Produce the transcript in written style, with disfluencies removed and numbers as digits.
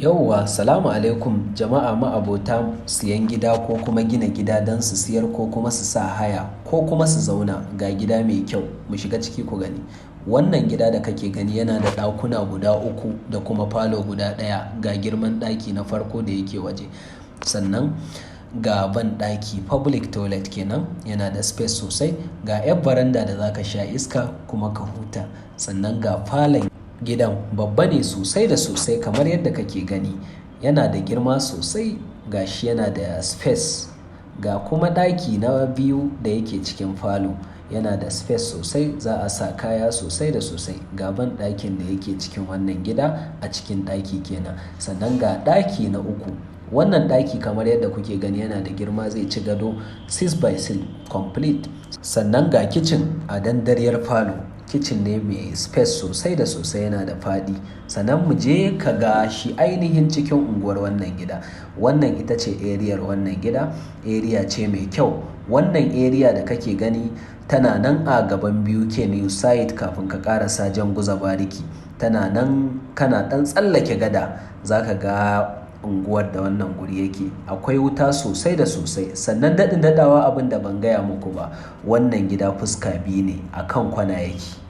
Yauwa, salamu alaikum jama'a ma'abota siyan gida ko kuma gina gida don su siyar ko kuma su sa haya ko kuma su zauna. Ga gida mai kyau, mu shiga ciki ku gani. Wannan gida da kake gani yana da ɗakuna guda uku da kuma falo guda ɗaya. Ga girman ɗaki na farko da yake waje. Sannan ga banɗaki, public toilet kenan, yana da space sosai. Ga 'yar baranda da za ka sha iska kuma ka huta. Sannan ga falon gidan, babba ne sosai da sosai kamar yadda kake gani. Yana da girma sosai, ga shi yana da space. Ga kuma ɗaki na biyu da yake cikin falo, yana da space sosai, za a sa kaya sosai da sosai. Ga banɗakin da yake cikin wannan gida a cikin ɗaki kenan. Sannan ga ɗaki na uku. Wannan ɗaki kamar yadda kuke gani yana da girma, zai ci gado 6 by 6 complete. Sannan ga kitchen a dandariyar falo. Kitchen ne mai space sosai da sosai, yana da faɗi. Sannan mu je ka ga shi ainihin cikin unguwar wannan gida. Wannan ita ce area wannan gida. Area ce mai kyau. Wannan area da kake gani tana nan a gaban BUK New Site, kafin ka ƙarasa Janguza Bariki. Tana nan, kana ɗan tsallake gada za ka ga unguwar da wannan guri yake. Akwai wuta sosai da sosai. Sannan daɗin daɗawa, abin da ban gaya muku ba, wannan gida fuska biyu ne, a kan kwana yake.